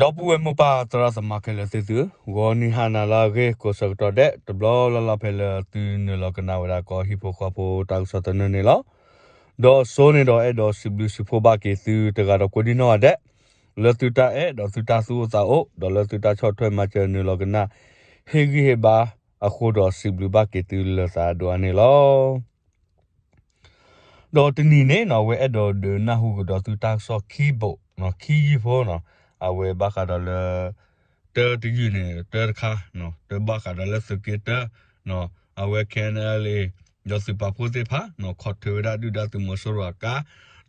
ဒီပုၢ်ဝဲၢ်မိၢ်ပၢ်သရၣ်သမါခဲလၢာ်သ့ၣ်သုဧၢ, ဂီၤနံၤဟါနၤလၢအဂ့ၤ ကိးဆၢကတီၢ်ဒဲး တဘျီလၢ်လၢ်ဖဲလၢသုနုာ်လီၤကနၣ်ဝဲဒၣ်ကီၢ်ဟံၣ်ဖိဃီဖိတၢ်ကစီၣ်သနၢၣ်န့ၣ်လီၤ. ဒီးစိန့ၣ်ဒီးအဲၣ်ဒိးစံးဘျုးစံးဖှိၣ်ဘၣ်က့ၤသုတဂၤဒီးကိးဒံနီၢ်ဂၤဒဲး, လၢသုတၢ်အဲၣ်ဒီးသုတၢ်သူၣ်အိၣ်သးအိၣ် ဒီးလၢသုတၢ်ဆီၣ်ထွဲမၤစၢၤနုာ်လီၤကနၣ် ဟ့ၣ်ဂံၢ်ဟ့ၣ်ဘါအဃိဒီးစံးဘျုးဘၣ်က့ၤသုလၢသးဒိၣ်အါန့ၣ်လီၤ. ဒီးတနံၤန့ၣ်နီၤ အဝဲအဲၣ်ဒိးဒုးနၢ်ဟူကဒီးသုတၢ်ကစီၣ်ခံဘိ, ခံယုၢ်ဖိနီၤ, အဝဲဘၣ်ဃးဒီးလၢ တၢတယုၢ်န့ၣ် တၢတခါ, တၢဘၣ်ဃးဒီးလၢသုးက့တၢ, အဝဲ K N L A ဒီးသုးပာ်ဖှိၣ်သ့ၣ်တဖၣ် ခီၣ်ထၢဝဲဒၣ်ဒုၣ်ဒါသုးမီၤစိရိၤအကါ,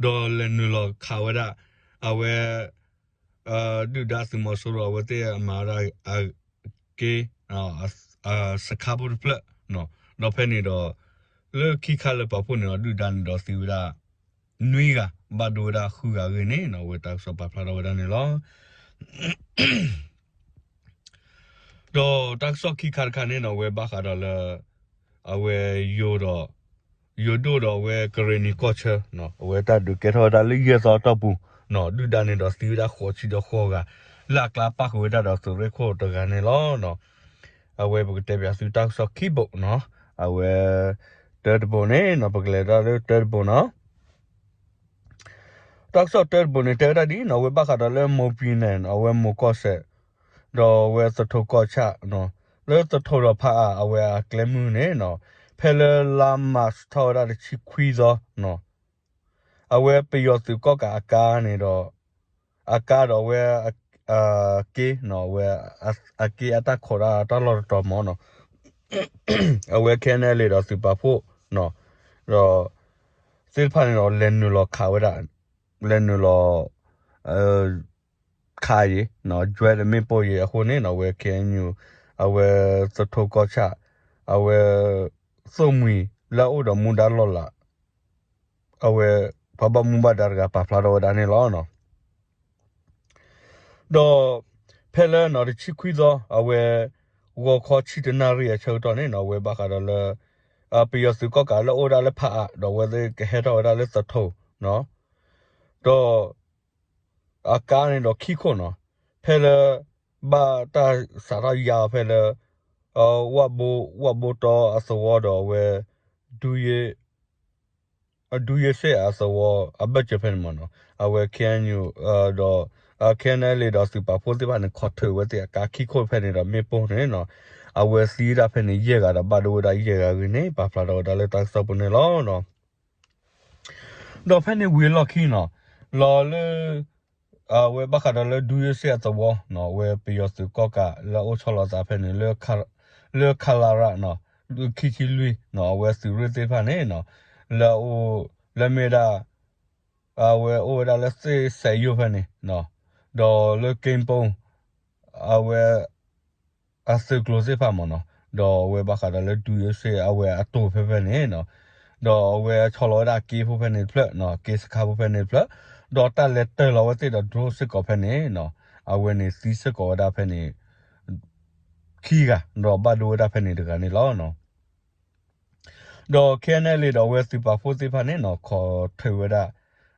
ဒီးလဲၤနုာ်လီၤခးဝဲဒၣ် အဝဲ ဒုၣ်ဒါသုးမီၤစိရိၤအဝဲသ့ၣ်အမၤဝဲဒၣ် က့ စခါဖိတဖျၢၣ်, ဒီးဖဲန့ၣ်ဒီး လၢခံခါလၢပာ်ဖှိၣ်န့ၣ်ဒီး ဒုၣ်ဒါန့ၣ်ဒီးသံဝဲဒၣ် နွံဂၤ, ဘၣ်ဒိဝဲဒၣ်ဃုဂၤအဂ့ၢ်န့ၣ်နီၤ အဝဲတၢ်ကစီၣ်ပာ်ဖျါထီၣ်ဝဲဒၣ်န့ၣ်လီၤ. ဒီးတၢ်ကစီၣ်ခံခါတခါန့ၣ်နီၤ အဝဲဘၣ်ဃးဒီးလၢ အဝဲယိၤဒီး ယိၤဒိၣ်ဒီးအဝဲကရ့ၣ်နံၤကီၢ်ဆၢ, အဝဲတၢ်ဒုးကဲထီၣ်ဝဲဒၣ်လၢယဲၢ်သီအတီၢ်ပူၤ, ဒုၣ်ဒါန့ၣ်ဒီးသံဝဲဒၣ်ဃိးဆံဒီးဃိးဂၤ, လၢအကျါပၣ်ဃုာ်ဝဲဒၣ်ဒီးသုးရ့ၣ်ခိၣ်တဂၤန့ၣ်လီၤ. အဝဲပကတဲပၠးသုတၢ်ကစီၣ်ခံဘိနီၤ, အဝဲ တၢတဘိန့ၣ်နီၤ ပကလဲၤဒၣ်လၢတၢတဘိနီၤ တၢ်ကစီၣ်တၢတဘိန့ၣ် တဲဝဲဒၣ်ဒ်နီၤ အဝဲဘၣ်ဃးဒီးလၢမိၢ်ပှံၤနဲၣ် အဝဲမိၢ်ကီၢ်စဲၣ်, ဒီးအဝဲသထိၣ်ကီၢ်ဆၣ်, လၢသထိၣ်ဒီးဖးအါ အဝဲအကျဲမုၢ်န့ၣ်နီၤ, ဖဲလၢလါမၢ်ၡးထီၣ်ဝဲဒၣ်တဆံခွံသီ, အဝဲပယီၤသုးကီၣ်ကးအကါန့ၣ်ဒီး အကါဒီးအဝဲ က့နီၤ အဝဲ အက့အတၢ်ခိးတၢ်တၢ်လီၢ်တတီၤမးနီၤ အဝဲ K N L A ဒီးသုးပာ်ဖှိၣ် ဒီး သ့ၣ်တဖၣ်န့ၣ်ဒီး လဲၤနုာ်လီၤခးဝဲဒၣ် လဲၤနုာ်လီၤ ခးယံၤ ယွဲဒီးမ့ၣ်ပိၢ်ယံၤအဃိန့ၣ်နီၤ အဝဲ K N U အဝဲသထိၣ်ကီၢ်ဆၣ် အဝဲ သိၣ်မှံၤလၢအအိၣ်ဒီးမူဒါလီၢ်လၤ အဝဲ ပှၤဘၣ်မူဘၣ်ဒါတဂၤပာ်ဖျါထီၣ်ဝဲဒၣ်န့ၣ်လီၤ. ဒီး ဖဲလၢနီၤတဆံခွံသီ အဝဲ ဂီၤခီဆံတနၣ်ရံၣ်အဆၢကတီၢ်န့ၣ်နီၤ အဝဲဘၣ်ဃးဒီးလၢ ပယီၤသုးကီၣ်ကးလၢအိၣ်ဝဲဒၣ်လၢဖးအါ ဒီးအဝဲသ့ၣ်ကဟဲထီၣ်ဝဲဒၣ်လၢသထိၣ် ဒီး အကါန့ၣ်ဒီးခံခိၣ်နီၤ ဖဲလၢ ဘၣ်တၢ်စးထီၣ်ယါအီၤဖဲလၢ ဝၣ်ဘိ ဝၣ်ဘိတီအသဝီဒီးအဝဲ ဒူ ဒူယ့စ့ၣ်အသဝီအဘၢၣ်စၢၤဖဲန့ၣ်မးနီၤ အဝဲ K N U ဒီး K N L A ဒီးသုးပာ်ဖှိၣ်သ့ၣ်တဖၣ်န့ၣ် ခီၣ်ထၢၣ်ဝဲသ့ၣ်အကါခံခိၣ်ဖဲန့ၣ်ဒီးမ့ၣ်ပိၢ်န့ၣ်နီၤ အဝဲသံဝဲဒၣ်ဖဲန့ၣ် ယဲၢ်ဂၤဒီးဘၣ်ဒိဝဲဒၣ်ယဲၢ်ဂၤအဂ့ၢ်န့ၣ် ပာ်ဖျါထီၣ်ဝဲဒၣ်လၢတၢ်ကစီၣ်ပူၤန့ၣ်လီၤ. ဒီးဖဲန့ၣ်ဝံၤအလီၢ်ခံနီၤ လီၤလၢ အဝဲဘၣ်ဃးဒီးလၢဒူယ့စ့ၣ်အသဝီနီၤ အဝဲပယီၤသုးကီၣ်ကးလၢအအိၣ်ဆီလီၤသးဖဲန့ၣ် လၢ ခလရ နီၤ လွံၢ်ခံဆံလွံၢ်နီၤ အဝဲသုးရ့ၣ်သ့ၣ်တဖၣ်န့ၣ်နီၤ လၢအအိၣ် လၢမ့ၢ်ဝဲဒၣ် အဝဲအိၣ်ဝဲဒၣ်လၢသ့ၣ်စဲးယိၣ်ဖဲန့ၣ် ဒီးလၢက့ပိ အဝဲ အသုးကျိၤသ့ၣ်တဖၣ်မးနီၤ ဒီးအဝဲဘၣ်ဃးဒီးလၢဒူယ့စ့ၣ်အဝဲအတိာ်ဖဲဖဲန့ၣ်နီၤ ဒီးအဝဲဆီလီၤဝဲဒၣ်က့ဖိဖဲန့ၣ်တဖျၢၣ်နီၤ က့စခါဖိဖဲန့ၣ်တဖျၢၣ် ဒီးတၢ်လဲၤတၢၢ်လီၤဝဲသ့ၣ်ဒီး drone စ့ၢ်ကီးဖဲန့ၣ်နီၤ အဝဲန့ၣ်သံစ့ၢ်ကီးဝဲဒၣ်ဖဲန့ၣ် ခံဂၤ ဒီးဘၣ်ဒိဝဲဒၣ်ဖဲန့ၣ်တဂၤန့ၣ်လီၤ. ဒီး K N L A ဒီးအဝဲသုးပာ်ဖှိၣ်သ့ၣ်တဖၣ်န့ၣ်နီၤ ခီၣ်ထၢၣ်ဝဲဒၣ်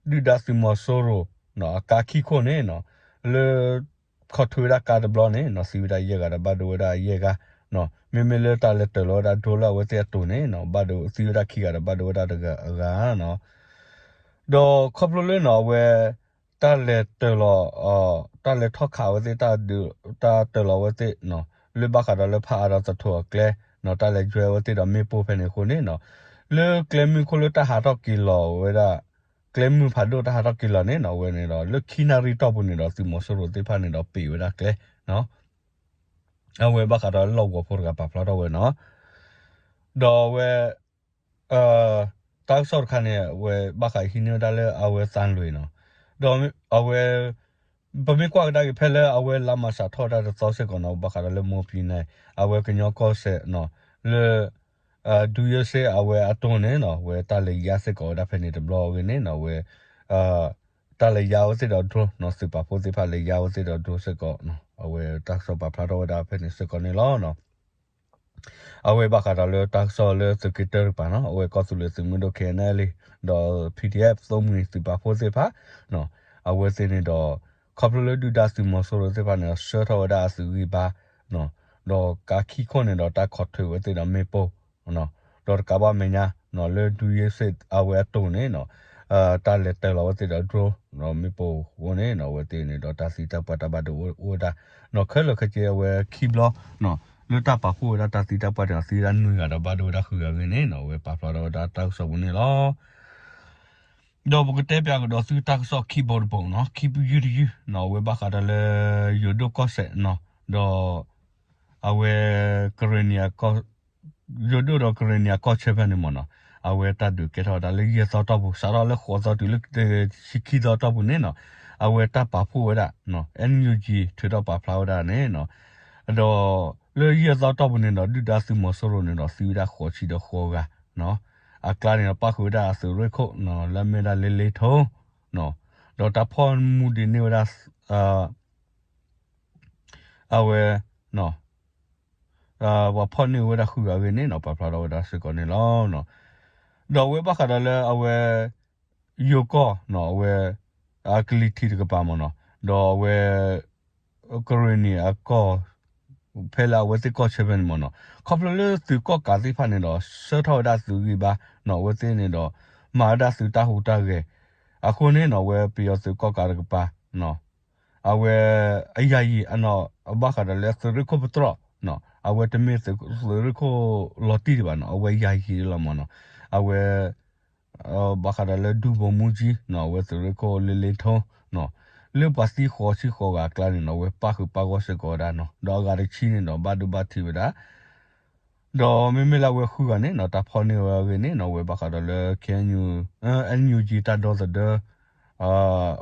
ဒုၣ်ဒါသုးမီၤစိရိၤ အကါခံခိၣ်န့ၣ်နီၤ လၢ ခီၣ်ထၢၣ်ဝဲဒၣ်ကါတဘျီန့ၣ်နီၤ သံဝဲဒၣ်ယဲၢ်ဂၤဒီးဘၣ်ဒိဝဲဒၣ်ယဲၢ်ဂၤ မ့မ့ၢ်လၢတၢ်လဲၤတၢၢ်လီၤဝဲဒၣ် drone လၢအဝဲသ့ၣ်အတိာ်န့ၣ်နီၤ ဘၣ်ဒိသံဝဲဒၣ်ခံဂၤဒီးဘၣ်ဒိဝဲဒၣ်တဂၤအဂၤနီၤ ဒီးခီဖျိလၢနီၤ အဝဲ တၢ်လဲၤတၢၢ်လီၤ တၢ်လဲၤထီၣ်ခးအဝဲသ့ၣ် တၢ်တၢၢ်လီၤအဝဲသ့ၣ်နီၤ လၢဘၣ်ဃးဒီးလၢဖးအါဒီးသထိၣ်အကျဲနီၤ တၢ်လဲၤယွဲအဝဲသ့ၣ်ဒီးမ့ၣ်ပိၢ်ဖဲန့ၣ်အဃိန့ၣ်နီၤ လၢကျဲမုၢ်ခိၣ်လၢတၢ်ဟးထီၣ်က့ၤလီၤဝဲဒၣ် ကျဲမုၢ်ဖးဒိၣ်တၢ်ဟးထီၣ်က့ၤလီၤန့ၣ်နီၤ အဝဲန့ၣ်ဒီး လၢခံနၣ်ရံၣ်တီၢ်ပူၤန့ၣ်ဒီး သုးမီၤစိရိၤသ့ၣ်တဖၣ်န့ၣ်ဒီးပ့ၤဝဲဒၣ်ကျဲနီၤ အဝဲဘၣ်ဃးဒီးလီၢ်ကဝီၤဖိတဂၤပာ်ဖျါထီၣ်ဝဲနီၤ ဒီးအဝဲ တၢ်ကစီၣ်တခါန့ၣ် အဝဲဘၣ်ဃးဟံးန့ၢ်ဝဲဒၣ်လၢအဝဲသးလွံၢ်နီၤ ဒီးအဝဲ ပမ့ၢ်ကွၢ်ကဒါက့ၤဖဲလၢအဝဲလါမၢ်ၡးထီၣ်ဝဲဒၣ်တသီစ့ၢ်ကီးနီၤ ဘၣ်ဃးဒီးလၢမိၢ်ပှံၤနဲၣ် အဝဲကညီကီၢ်စဲၣ်နီၤ လၢ ဒူယ့စ့ၣ်အဝဲအတိာ်န့ၣ်နီၤ အဝဲတၢ်လဲၤယါစ့ၢ်ကီးဝဲဒၣ်ဖဲန့ၣ်တဘျီအဂ့ၢ်န့ၣ်နီၤ အဝဲ တၢ်လဲၤယါဝဲသ့ၣ်ဒီး drone နီၤ သုးပာ်ဖှိၣ်သ့ၣ်တဖၣ်လဲၤယါဝဲသ့ၣ်ဒီး drone စ့ၢ်ကီးနီၤ အဝဲတၢ်ကစီၣ်ပာ်ဖျါထီၣ်ဝဲဒၣ်ဖဲန့ၣ်စ့ၢ်ကီးန့ၣ်လီၤ. အဝဲဘၣ်ဃးဒီးလၢတၢ်ကစီၣ်လၢသုးက့တၢတကပၤနီၤ အဝဲကီၢ်သူလ့ၤသုးမုၢ်ဒိၣ် K N L A ဒီး P D F သိၣ်မှံၤသုးပာ်ဖှိၣ်သ့ၣ်တဖၣ် အဝဲသ့ၣ်န့ၣ်ဒီး ခီဖျိလၢဒုၣ်ဒါသုးမီၤစိရိၤသ့ၣ်တဖၣ်န့ၣ်ဒီး ဆှၢထီၣ်ဝဲဒၣ်အသုးဂံၢ်ဘါ ဒီးကါခံခိၣ်န့ၣ်ဒီး တၢ်ခိးထွဲဝဲသ့ၣ်ဒီးမ့ၣ်ပိၢ် ဒီးတကးဘၣ်မဲာ်ညါ လၢဒုးယ့ၣ်စ့ၣ်အဝဲအတိၢ်န့ၣ် တၢ်လဲၤတၢၤလီၤဝဲသ့ၣ်ဒီး drone ဒီးမ့ၣ်ပိၢ်အဃိန့ၣ် အဝဲသ့ၣ်န့ၣ်ဒီး တၢ်သံတၢ်ပှၢ်တၢ်ဘၣ်ဒိအိၣ်ဝဲဒၣ် ဒီးခဲလၢာ်ခဲဆ့အဝဲခံဘျီ လၢတၢ်ပာ်ဖှိၣ်ဝဲဒၣ်တၢ်သံတၢ်ပှၢ်န့ၣ်ဒီး သံဝဲဒၣ်နွံဂၤဒီးဘၣ်ဒိဝဲဒၣ်ဃုဂၤအဂ့ၢ်န့ၣ် အဝဲပာ်ဖျါထီၣ်ဝဲဒၣ်တၢ်ကစီၣ်ပူၤန့ၣ်လီၤ. ဒီးပကတဲပၠးကဒီးသုတၢ်ကစီၣ်ခံဘိတဘိနီၤ, ခံယုၢ်တယုၢ်နီၤ, အဝဲဘၣ်ဃးဒီးလၢ ယိၤဒိၣ်ကီၢ်စဲၣ်နီၤ, ဒီး အဝဲ ကရ့ၣ်နံၤအကီၢ် ယိၤဒိၣ်ဒီးကရ့ၣ်နံၤအကီၢ်ဆၢဖဲန့ၣ်မ့ၢ်နီၤ, အဝဲတၢ်ဒုးကဲထီၣ်ဝဲဒၣ်လၢယဲၢ်သီတီၢ်ပူၤ, စးထီၣ်လၢဃိးသီတုၤလၢ ဆံခံသီတီၢ်ပူၤန့ၣ်နီၤ, အဝဲတၢ်ပာ်ဖှိၣ်ဝဲဒၣ် NUG ထုးထီၣ်ပာ်ဖျါဝဲဒၣ်န့ၣ်နီၤ, ဒီးလၢယဲၢ်သီတီၢ်ပူၤန့ၣ်ဒီး ဒုၣ်ဒါသုးမီၤစိရိၤန့ၣ်ဒီး သံဝဲဒၣ်ဃိးဆံဒီးဃိးဂၤ အကျါန့ၣ်ဒီး ပၣ်ဃုာ်ဝဲဒၣ်အသုးရ့ၣ်ခိၣ်နီၤ လၢအမ့ၢ်ဝဲဒၣ်လ့လ့ထိနီၤ, ဒီးတၢ်ဖီၣ်မူဒံးန့ၢ်ဝဲဒၣ် အဝဲ ပှၤဖီၣ်န့ၢ်ဝဲဒၣ်ဃုဂၤအဂ့ၢ်န့ၣ်နီၤ ပာ်ဖျါထီၣ်ဝဲဒၣ်စ့ၢ်ကီးန့ၣ်လီၤ. ဒီးအဝဲဘၣ်ဃးဒီးလၢအဝဲ ယိၤကီၢ်နီၤ အဝဲ အကလံၤထံးတကပၤမ့ၢ်နီၤ, ဒီးအဝဲ ကရ့ၣ်နံၤအကီၢ် ဖဲလၢအဝဲသ့ၣ်ကီၢ်ဆၢဖဲန့ၣ်မ့ၢ်နီၤ, ခီဖျိလၢသုးကီၣ်ကးသ့ၣ်တဖၣ်န့ၣ်ဒီး ဆှၢထီၣ်ဝဲဒၣ်သုးဂံၢ်ဘါနီၤ, အဝဲသ့ၣ်န့ၣ်ဒီး မၤဝဲဒၣ်သုးတၢ်ဟူးတၢ်ဂဲၤ အဃိန့ၣ်နီၤ အဝဲပယီၤသုးကီၣ်ကးတကပၤ အဝဲ အယၤယံၤ ဘၣ်ဃးဒီးလၢသုးရ့ၣ်ခိၣ်ပတြီၢ်နီၤ, အဝဲတမ့ၢ်သုးရ့ၣ်ခိၣ်လီၤတံၢ်ဒံးဘၣ်နီၤ, အဝဲယၤယံၤလီၤမ့ၢ်နီၤ, အဝဲ ဘၣ်ဃးဒီးလၢဒူဘိမူကၠံနီၤ, အဝဲသုးရ့ၣ်ခိၣ်လ့လ့ထိနီၤ, လၢပှၤသံဃိးဆံဃိးဂၤအကျါန့ၣ်နီၤ အဝဲပၣ်ဃုာ်ပၣ်ဂီၢ်စ့ၢ်ကီးဝဲဒၣ်နီၤ, ဒီးအဂၤတဆံန့ၣ်ဒီး ဘၣ်ဒိဘၣ်ထံးဝဲဒၣ် ဒီးမ့မ့ၢ်လၢအဝဲဃုဂၤန့ၣ်နီၤ တၢ်ဖီၣ်န့ၢ်ဝဲအဂ့ၢ်န့ၣ်နီၤ အဝဲဘၣ်ဃးဒီးလၢ KNU NUG တၢ်ဒီသဒၢ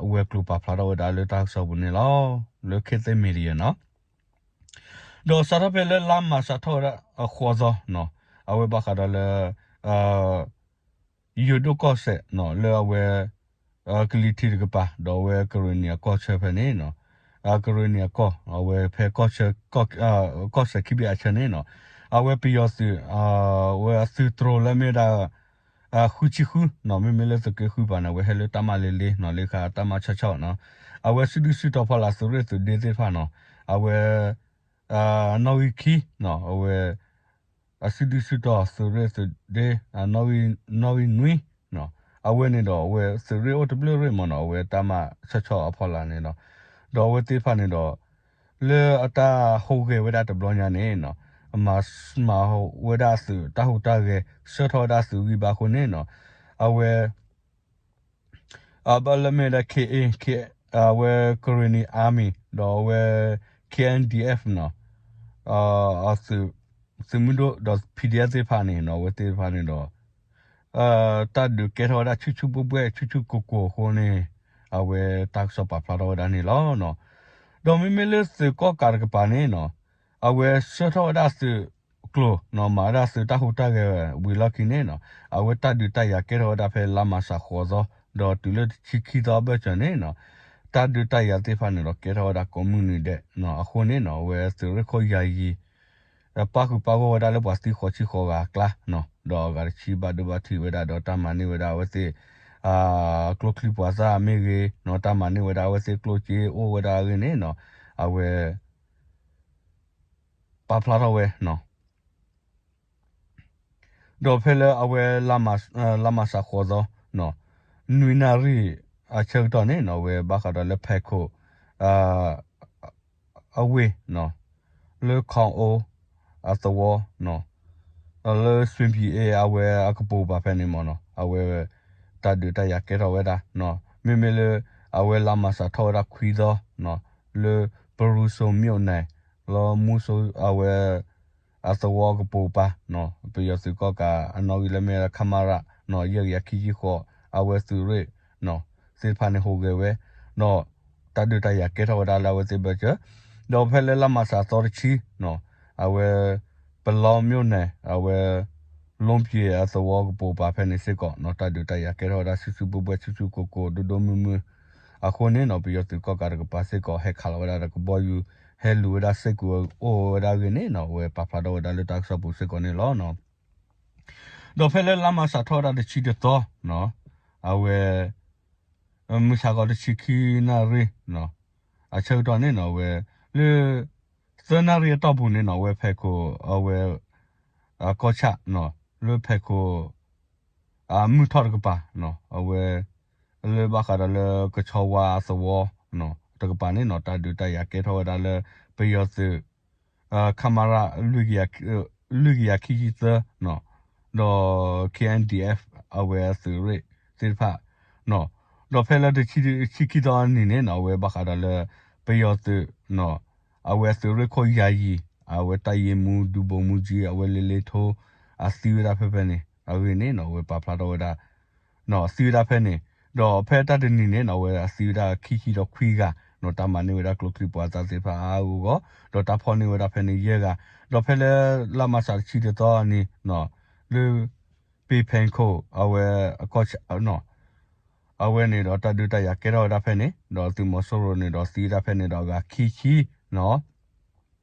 အဝဲၤကျိၤပာ်ဖျါထီၣ်ဝဲဒၣ်လၢတၢ်ကစီၣ်ပူၤန့ၣ်လီၤ. လၢ Khit Thit Media နီၤ, ဒီးစးထီၣ်ဖဲလၢလါမၢ်ၡးထီၣ်ဝဲဒၣ်အဃိးသီနီၤ, အဝဲဘၣ်ဃးဒီးလၢ ယိၤဒိၣ်ကီၢ်စဲၣ်နီၤ လၢအဝဲ ကလံၤထံးတကပၤ ဒီးအဝဲကရ့ၣ်နံၤအကီၢ်ဆၢဖဲန့ၣ်နီၤ, ကရ့ၣ်နံၤအကီၢ် အဝဲဖဲ ကီၢ်စဲၣ်ခံဘ့ၣ်အဆၢန့ၣ်နီၤ, အဝဲပယီၤသုး အဝဲအသုးတြိၤလၢမ့ၢ်ဝဲဒၣ် ဃုဆံဃုနီၤ, မ့မ့ၢ်လၢသုးက့ဃုပၤန့ၣ် အဝဲဟဲလၢတၢ်မၤလ့လ့နီၤ လၢခါတၢ်မၤဆီၣ်ဆီၣ်နီၤ, အဝဲစုဒုစုတီၤဖီလာ်သုးရ့ၣ်သုးဒ့သ့ၣ်တဖၣ်နီၤ, အဝဲ နီၣ်ဂံၢ်ခံနီၤ, အဝဲ အစုဒုစုတီၤသုးရ့ၣ်သုးဒ့ နီၣ်ဂံၢ်နွံနီၤ, အဝဲန့ၣ်ဒီး အဝဲသုးရ့ၣ်အိၣ်တဘျုးရ့ၣ်မ့ၢ်နီၤ, အဝဲတၢ်မၤဆီၣ်ဆီၣ်အဖီလာ်န့ၣ်ဒီး, ဒီးအဝဲသ့ၣ်တဖၣ်န့ၣ်ဒီး လၢအတၢ်ဟူးဂဲၤဝဲဒၣ်တဘျီညါန့ၣ်နီၤ, အမၤမၤဝဲဒၣ်အသုးတၢ်ဟူးတၢ်ဂဲၤ ဆှၢထီၣ်ဝဲဒၣ်အသုးဂံၢ်ဘါအဃိန့ၣ်နီၤ, အဝဲ အဘၣ်လၢမ့ၢ်ဝဲဒၣ် K A, အဝဲ Karenni Army ဒီးအဝဲ K N D F နီၤ, သုးမုၢ်ဒိၣ်ဒီး P D F သ့ၣ်တဖၣ်န့ၣ်နီၤ, အဝဲသ့ၣ်တဖၣ်န့ၣ်ဒီး တၢ်ဒုးကဲထီၣ်ဝဲဒၣ်ဆူၣ်ဆူၣ်ဘှဲၣ်ဘှဲၣ် ဆူၣ်ဆူၣ်ကိၢ်ကိၢ်အဃိန့ၣ်, အဝဲတၢ်ကစီၣ်ပာ်ဖျါထီၣ်ဝဲဒၣ်န့ၣ်လီၤ. ဒီးမ့မ့ၢ်လၢသုးကီၣ်ကးတကပၤန့ၣ်နီၤ, အဝဲဆှၢထီၣ်ဝဲဒၣ်သုးကျိၤနီၤ, မၤဝဲဒၣ်သုးတၢ်ဟူးတၢ်ဂဲၤဝံၤလီၢ်ခံန့ၣ်နီၤ, အဝဲတၢ်ဒုးတၢ်ယၤကဲထီၣ်ဝဲဒၣ်ဖဲလါမၢ်ၡးဃိးသီ, ဒီးတုၤလၢတဆံခံသီအဘၢၣ်စၢၤန့ၣ်နီၤ, တၢ်ဒုးတၢ်ယၤသ့ၣ်တဖၣ်န့ၣ်ဒီးကဲထီၣ်ဝဲဒၣ်ကိးမုၢ်နံၤဒဲးနီၤ, အဃိန့ၣ်နီၤ အဝဲသုးရ့ၣ်ခိၣ်ယၤယံၤ ပၣ်ဃုာ်ပၣ်ဂီၢ်ဝဲဒၣ်လၢပှၤသံဃိးဆံဃိးဂၤအကျါနီၤ, ဒီးအဂၤတဆံဘၣ်ဒိဘၣ်ထံးဝဲဒၣ် ဒီးတၢ်မၤန့ၢ်ဝဲဒၣ်အဝဲသ့ၣ် ကျိချံမျိာ်သၣ်မ့ၢ်ဂ့ၤနီၤ, တၢ်မၤန့ၢ်ဝဲဒၣ်အဝဲသ့ၣ်ကျိၣ်စ့အိၣ်ဝဲဒၣ်အဂ့ၢ်န့ၣ်နီၤ, အဝဲ ပာ်ဖျါထီၣ်ဝဲနီၤ. ဒီးဖဲလၢအဝဲ လါမၢ်ၡးဃိးသီနီၤ, နွံနၣ်ရံၣ်အဆၢကတီၢ်န့ၣ်နီၤ, အဝဲဘၣ်ဃးဒီးလၢဖဲခိး အဝ့ၢ်နီၤ, လၢခီအိ အသဝီနီၤ, လၢ ဆွ့ၣ်ဖံးအ့ အဝဲအကပိာ်ကပၤဖဲန့ၣ်မ့ၢ်နီၤ, အဝဲ တၢ်ဒုးတၢ်ယၤကဲထီၣ်ဝဲဒၣ်နီၤ, မ့မ့ၢ်လၢ အဝဲလါမၢ်ၡးထီၣ်ဝဲဒၣ်ခွံသီနီၤ, လၢ ပရူၤစိၤ မြို့နယ် လၢမူစိၤ အဝဲ အသဝီကပိာ်ကပၤနီၤ, ပယီၤသုးကီၣ်ကးအနီၣ်ဂံၢ်လၢမ့ၢ်ဝဲဒၣ် ခမရ နီၤ, ယဲၢ်ကယၤခံဆံဃိး အဝဲသုးရ့ၣ်နီၤ သ့ၣ်တဖၣ်န့ၣ်ဟူးဂဲၤဝဲ, ဒီးတၢ်ဒုးတၢ်ယၤကဲထီၣ်ဝဲဒၣ်လၢအဝဲသ့ၣ်ဘၢၣ်စၢၤ, ဒီးဖဲလၢလါမၢ်ၡးသီတဆံနီၤ, အဝဲ ပလီ မြို့နယ် အဝဲ လူင်ပြွံအသဝီကပိာ်ကပၤဖဲန့ၣ်စ့ၢ်ကီးနီၤ, တၢ်ဒုးတၢ်ယၤကဲထီၣ်ဝဲဒၣ်ဆူၣ်ဆူၣ်ဘှဲၣ်ဘှဲၣ် ဆူၣ်ဆူၣ်ကိၢ်ကိၢ် ဒိၣ်ဒိၣ်မုၢ်မုၢ်, အဃိန့ၣ်နီၤ ပယီၤသုးကီၣ်ကးတကပၤစ့ၢ်ကီး ဟဲခးလီၤဝဲဒၣ်ဒီးကဘီယူၤ ဟဲလူၤဝဲဒၣ်စ့ၢ်ကီးအိၣ်ဝဲဒၣ်အဂ့ၢ်န့ၣ်နီၤ, အဝဲပာ်ဖျါထီၣ်ဝဲဒၣ်လၢတၢ်ကစီၣ်ပူၤစ့ၢ်ကီးန့ၣ်လီၤ. ဒီးဖဲလၢလါမၢ်ၡးထီၣ်ဝဲဒၣ်တဆံတသီနီၤ, အဝဲ မုၢ်ဆါခီတဆံခံနၣ်ရံၣ်နီၤ, အဆၢကတီၢ်န့ၣ်နီၤ အဝဲ လၢ သၢနၣ်ရံၣ်အတီၢ်ပူၤန့ၣ်နီၤ အဝဲဖဲခိၣ် အဝဲ ကီၢ်ဆၣ် လၢဖဲခိၣ် အမုၢ်ထီၣ်တကပၤ အဝဲ လၢဘၣ်ဃးဒီးလၢကဆီဝါအသဝီ တကပၤန့ၣ်နီၤ တၢ်ဒုးတၢ်ယၤကဲထီၣ်ဝဲဒၣ်လၢ ပယီၤသုး ခမရ လွံၢ်ကယၤခံဆံသၢ ဒီး K N D F အဝဲအသုးရ့ၣ်သ့ၣ်တဖၣ် ဒီးဖဲလၢတဆံခံသီအနံၤန့ၣ်နီၤ အဝဲဘၣ်ဃးဒီးလၢ ပယီၤသုး အဝဲသုးရ့ၣ်ခိၣ်ယၤယံၤ အဝဲတၢ်ယ့မူ ဒူဘိမူကၠံ အဝဲလ့လ့ထိ အသံဝဲဒၣ်ဖဲဖဲန့ၣ် အဂ့ၢ်န့ၣ်နီၤ အဝဲပာ်ဖျါထီၣ်ဝဲဒၣ် သံဝဲဒၣ်ဖဲန့ၣ် ဒီးဖဲတၢ်တနံၤန့ၣ်နီၤ အဝဲအသံဝဲဒၣ်ခံဆံဒီးခွံဂၤ ဒီးတၢ်မၤန့ၢ်ဝဲဒၣ်ကျိချံမျိာ်သၣ်သ့ၣ်တဖၣ်အါအါဂီၢ်ဂီၢ် ဒီးတၢ်ဖီၣ်န့ၢ်ဝဲဒၣ်ဖဲန့ၣ်ယဲၢ်ဂၤ ဒီးဖဲလၢလါမးရှးတဆံတသီအနံၤ လၢ ပ့ၤဖဲခိၣ် အဝဲ အကီၢ်ဆၣ် အဝဲန့ၣ်ဒီးတၢ်ဒုးတၢ်ယၤကဲထီၣ်ဝဲဒၣ်ဖဲန့ၣ် ဒီးသုးမီၤစိရိၤန့ၣ်ဒီးသံဝဲဒၣ်ဖဲန့ၣ်ဒီးအဂၤခံဆံ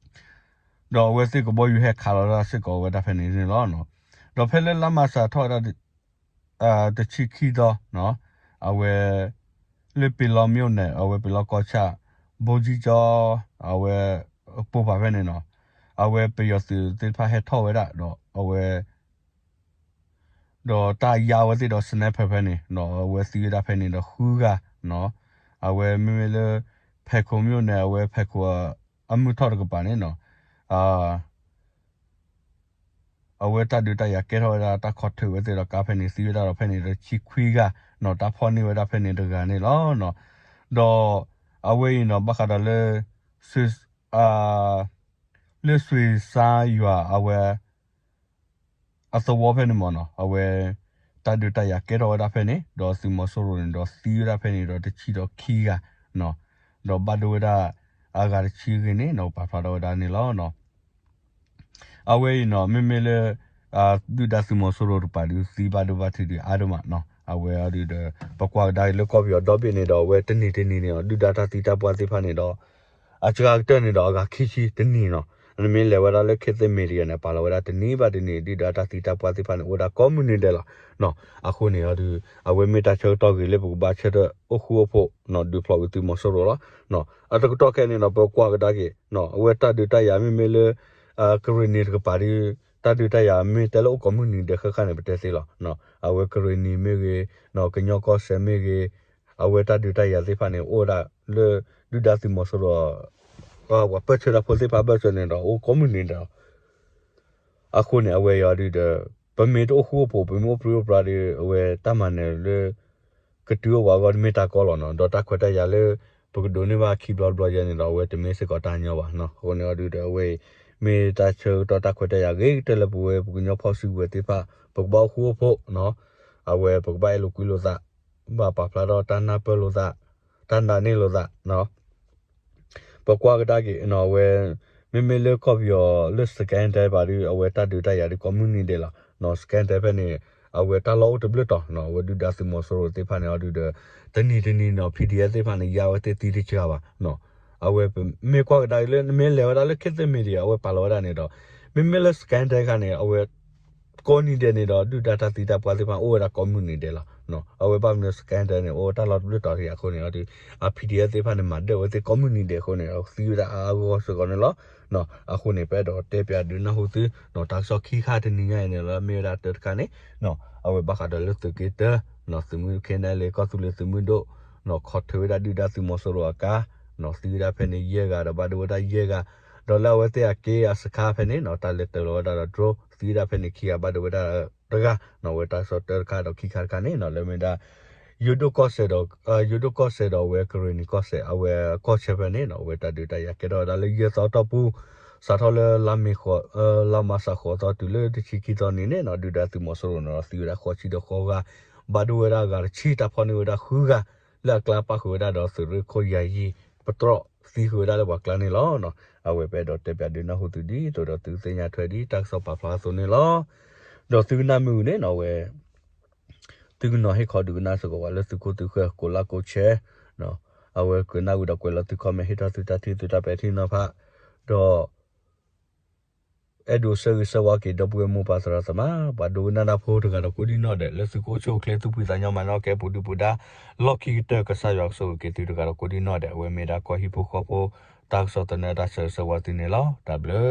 ဒီးအဝဲသ့ၣ်ကဘီယူၤဟဲခးလီၤဒၣ်စ့ၢ်ကီးဝဲဒၣ်ဖဲန့ၣ်န့ၣ်လီၤ. ဒီးဖဲလၢလါမးရှးထီၣ်ဝဲဒၣ် တဆံခံသီ အဝဲ လၢပ့ၤလီမ့ၣ်အူန့ၣ် အဝဲပ့ၤလီကီၢ်ဆၣ် ဘိကၠံကၠီ အဝဲ ပိၢ်ဖးဖဲန့ၣ်နီၤ အဝဲပယီၤသုးသ့ၣ်တဖၣ်ဟဲထီၣ်ဝဲဒၣ်ဒီးအဝဲ ဒီးတၢ်ယါဝဲသ့ၣ်ဒီး sniper ဖဲန့ၣ် ဒီးအဝဲသံဝဲဒၣ်ဖဲန့ၣ်ဒီးဃုဂၤ အဝဲမ့မ့ၢ်လၢ ဖဲခိၣ်မ့ၣ်အူန့ၣ် အဝဲဖဲခိၣ် အမုၢ်ထီၣ်တကပၤန့ၣ်နီၤ အဝဲတၢ်ဒုးတၢ်ယၤကဲထီၣ်ဝဲဒၣ်တၢ်ခီၣ်ထၢၣ်ဝဲသ့ၣ်ဒီးကါဖဲန့ၣ် သံဝဲဒၣ်ဒီးဖဲန့ၣ်ဒီးဆံခွံဂၤ နီၤ တၢ်ဖီၣ်န့ၢ်ဝဲဒၣ်ဖဲန့ၣ်တဂၤန့ၣ်လီၤ. ဒီးအဝဲအံၤနီၤ ဘၣ်ဃးဒီးလၢ လၢစွ့ၤစါယွၤအဝဲ အသဝီဖဲန့ၣ်မ့ၢ်နီၤ အဝဲ တၢ်ဒုးတၢ်ယၤကဲထီၣ်ဝဲဒၣ်ဖဲန့ၣ် ဒီးသုးမီၤစိရိၤန့ၣ်ဒီးသံဝဲဒၣ်ဖဲန့ၣ်ဒီးတဆံဒီးခံဂၤ ဒီးဘၣ်ဒိဝဲဒၣ် အဂၤတဆံဂ့ၤန့ၣ်နီၤ ပာ်ဖျါထီၣ်ဝဲဒၣ်န့ၣ်လီၤ. အဝဲအံၤနီၤ မ့မ့ၢ်လၢ ဒုၣ်ဒါသုးမီၤစိရိၤတကပၤဒုးသံဘၣ်ဒိဘၣ်ထံးဒုးအါဒိၣ်မး အဝဲအံၤဒုးဒီး ပကွၢ်ကဒါက့ၤလၢကီၢ်ပယီၤဒီဘ့ၣ်န့ၣ်ဒီး အဝဲတနံၤတနံၤန့ၣ် ဒုၣ်ဒါတၢ်သံတၢ်ပှၢ်သ့ၣ်တဖၣ်န့ၣ်ဒီး အစှၤကတၢၢ်န့ၣ်ဒီးအဂၤခံဆံတနံၤနီၤ နမ့ၢ်လဲၤဝဲဒၣ်လၢ ခေတ်သစ် media န့ၣ် ပာ်လီၤဝဲဒၣ်တနံၤဘၣ်တနံၤ ဒုၣ်ဒါတၢ်သံတၢ်ပှၢ်သ့ၣ်တဖၣ်န့ၣ် အိၣ်ဝဲဒၣ်ကိးမုၢ်နံၤဒဲးလီၤ. အဃိန့ၣ်အံၤဒုး အဝဲမ့ၢ်တၢ်ဆၢကတီၢ်ဂ့ၤလၢပကဘၣ်ဆၢထၢၣ်အိၣ်ဃူအိၣ်ဖိး ဒုးဖျိးကွံာ်သုးမီၤစိရိၤလီၤ. အတကတီၢ်ခဲအံၤန့ၣ်ဒီး ပကွၢ်ကဒါက့ၤ အဝဲတၢ်ဒုးတၢ်ယၤမ့မ့ၢ်လၢ ကရ့ၣ်နံၤတကပၤဒုး တၢ်ဒုးတၢ်ယၤမ့ၢ်တဲလၢအိၣ်ကိးမုၢ်နံၤဒဲးဃၣ်ဃၣ်န့ၣ် ပတဲသ့လီၤ. အဝဲကရ့ၣ်နံၤမ့ၢ်ဂ့ၤ ကညီကီၢ်စဲၣ်မ့ၢ်ဂ့ၤ အဝဲတၢ်ဒုးတၢ်ယၤသ့ၣ်တဖၣ်န့ၣ် အိၣ်ဝဲဒၣ်လၢ ဒုၣ်ဒါသုးမီၤစိရိၤ ပှၤပၢၢ်ဆၢတၢ်ဖိသ့ၣ်တဖၣ်ဘၢၣ်စၢၤန့ၣ်ဒီး အိၣ်ကိးမုၢ်နံၤဒဲးလီၤ. အဃိန့ၣ် အဝဲအံၤဒုးဒီး ပမ့ၢ်တအိၣ်ဃူအိၣ်ဖိး ပမ့ၢ်အိၣ်ပြံအိၣ်ပြါဒီး အဝဲတၢ်မၤနၢၤလၢ ကတုၤအိၣ်ပှၤအဂီၢ်တမ့ၢ်တၢ်ကီလီၤနီၤ. ဒီးတၢ်ခွဲးတၢ်ယာ်လၢ ပကဒိးန့ၢ်ဘၣ်ခံဘျီတဘျီယဲန့ၣ်ဒီး အဝဲတမ့ၢ်စ့ၢ်ကီးတၢ်ညီဘၣ်နီၤ. အဃိန့ၣ်အံၤဒုးဒီး အဝဲအံၤ မ့ၢ်တၢ်ဆၢကတီၢ်တၢ်ခွဲးတၢ်ယာ်ဂ့ၤကတၢၢ်လၢပဝဲပကညီဖီၣ်စုကဝဲၤသ့ၣ်တဖၣ် ပကဘၣ်အိၣ်ဃူအိၣ်ဖိးနီၤ. အဝဲပကဘၣ်အဲၣ်လိာ်ကွံလိာ်သး ဘၣ်ပာ်ဖျါထီၣ်တၢ်နၢ်ပၢၢ်လိာ်သး တၢ်နာ်န့ၢ်လိာ်သးနီၤ. ပကွၢ်ကဒါက့ၤနီၤ အဝဲ မ့မ့ၢ်လၢကီၢ်ပယီၤလၢ စကဲၣ်တဲ ဘၣ်ဒုး အဝဲတၢ်ဒုးတၢ်ယၤဒုးကိးမုၢ်နံၤဒဲးလီၤ. စကဲၣ်တဲဖဲန့ၣ် အဝဲတၢ်လီၢ်အိၣ်တဘျုးတီၤနီၤ အဝဲဒုၣ်ဒါသုးမီၤစိရိၤသ့ၣ်တဖၣ်န့ၣ်အံၤဒုးဒီး တနံၤတနံၤနီၤ PDF သ့ၣ်တဖၣ်န့ၣ် ယါဝဲသ့ၣ်သံတစှၤဘၣ် အဝဲမ့ၢ်ကွၢ်ကဒါက့ၤလၢ နမ့ၢ်လဲၤဝဲဒၣ်လၢ ခေတ်သစ် media အဝဲပာ်လီၤဝဲဒၣ်န့ၣ်ဒီး မ့မ့ၢ်လၢ စကဲၣ်တဲ ခါန့ၣ် အဝဲ ကိးနံၤဒဲးန့ၣ်ဒီး ဒုၣ်ဒါတၢ်သံတၢ်ပှၢ်သ့ၣ်တဖၣ်န့ၣ် အိၣ်ဝဲဒၣ်ကိးမုၢ်နံၤဒဲးလီၤ. အဝဲဘၣ်မနုၤ စကဲၣ်တဲ န့ၣ် အိၣ်တၢ်လီၢ်တဘျုးတီၤတဂ့ၤအဃိန့ၣ်အံၤဒုး အ PDF သ့ၣ်တဖၣ်န့ၣ် မၤဒၢၣ်ဝဲသ့ၣ်ကိးမုၢ်နံၤဒဲးအဃိန့ၣ် သံဝဲဒၣ်အါအါဂီၢ်ဂီၢ်စ့ၢ်ကီးန့ၣ်လီၤ. အဃိန့ၣ် ပအဲၣ်ဒိးတဲပၠးဒုးနၢ်ဟူသု တၢ်ကစီၣ်ခံခါတနံၤညါအံၤန့ၣ်လီၤ. မ့ၢ်ဝဲဒၣ်တၢ်တခါန့ၣ် အဝဲဘၣ်ဃးဒီးလၢသုးက့တၢ သုးမုၢ် KNLA ကီၢ်သူလ့ၤသုးမုၢ်ဒိၣ် ခီၣ်ထၢၣ်ဝဲဒၣ်ဒုၣ်ဒါသုးမီၤစိရိၤအကါ သံဝဲဒၣ်ဖဲန့ၣ်ယဲၢ်ဂၤဒီးဘၣ်ဒိဝဲဒၣ်ယဲၢ်ဂၤ ဒီးလၢအဝဲသ့ၣ်အက့အစခါဖဲန့ၣ်နီၤ တၢ်လဲၤတၢၤလီၤဝဲဒၣ်ဒီး drone သံဝဲဒၣ်ဖဲန့ၣ်ခံဂၤဘၣ်ဒိဝဲဒၣ်တဂၤနီၤ အဝဲတၢ်ကစီၣ်တၢတခါဒီးခံခါတခါန့ၣ်နီၤ လၢမ့ၢ်ဒၣ် ယိၤဒိၣ်ကီၢ်စဲၣ်ဒီး ယိၤဒိၣ်ကီၢ်စဲၣ်ဒီးအဝဲကရ့ၣ်နံၤကီၢ်စဲၣ် အဝဲကီၢ်ဆၢဖဲန့ၣ်နီၤ အဝဲတၢ်ဒုးတၢ်ယၤကဲထီၣ်ဝဲဒၣ်လၢယဲၢ်သီတီၢ်ပူၤ စးထီၣ်လၢ လါမးရှးဃိးသီတုၤလၢတဆံခံသီနံၤန့ၣ်နီၤ ဒုၣ်ဒါသုးမီၤစိရိၤန့ၣ်ဒီးသံဝဲဒၣ်ဃိးဆံဒီးဃိးဂၤ ဘၣ်ဒိဝဲဒၣ်အဂၤတဆံ တၢ်ဖီၣ်န့ၢ်ဝဲဒၣ်ဃုဂၤ လၢအကျါပၣ်ဃုာ်ဝဲဒၣ်ဒီးသုးရ့ၣ်ခိၣ်ယၤယံၤ ပတြီၢ်သံဃုာ်ဝဲဒၣ်လၢပှၤကျါန့ၣ်လီၤ. အဝဲပအဲၣ်ဒိးတဲပၠးဒုးနၢ်ဟူသုဒ်သိးဒီးသုသ့ၣ်ညါထွဲဒ်တၢ်ကစီၣ်ပာ်ဖျါအသိးန့ၣ်လီၤ. ဒီးသုကနၣ်မ့ၢ်ဝံၤန့ၣ်နီၤ အဝဲ သုကနီၤဟ့ၣ်ခီဒုးကနၣ်စ့ၢ်ကီးပှၤလၢသုခိၣ်သုဃၢၤ ကိးlikeကိးshare အဝဲကနၣ်ဝံၤဒီးကွဲးလီၤသုcomment ဟ့ၣ်ထီၣ်သုတၢ်ထံၣ်သုတၢ်ပဲာ်ထံနီၤဖး ဒီး အဲၣ်ဒိးဆၢဂ့ၤဆၢဝါက့ၤ ဒီပုၢ်ဝဲၢ်မိၢ်ပၢ်သရၣ်သမါ ပှၤဒိကနၣ်တၢ်ဖိတဂၤဒီးကိးဒံနီၢ်ဒဲး လၢသုကအိၣ်ဆူၣ်အိၣ်ချ့ သူၣ်ဖှံသးညီ မၤနၢၤကဲပူၤဒုပူၤဒါ လီၢ်ခံကတၢၢ် ကစၢ်ယွၤကဆိၣ်ဂ့ၤက့ၤသုတဂၤဒီးကိးဒံနီၢ်ဒဲး. အဝဲမ့ၢ်ဒၣ်ကီၢ်ဟံၣ်ဖိဃီဖိ တၢ်ကစီၣ်သနၢၣ် တၢ်ဆၢဂ့ၤဆၢဝါသုန့ၣ်လီၤ. တၢ်ဘျုး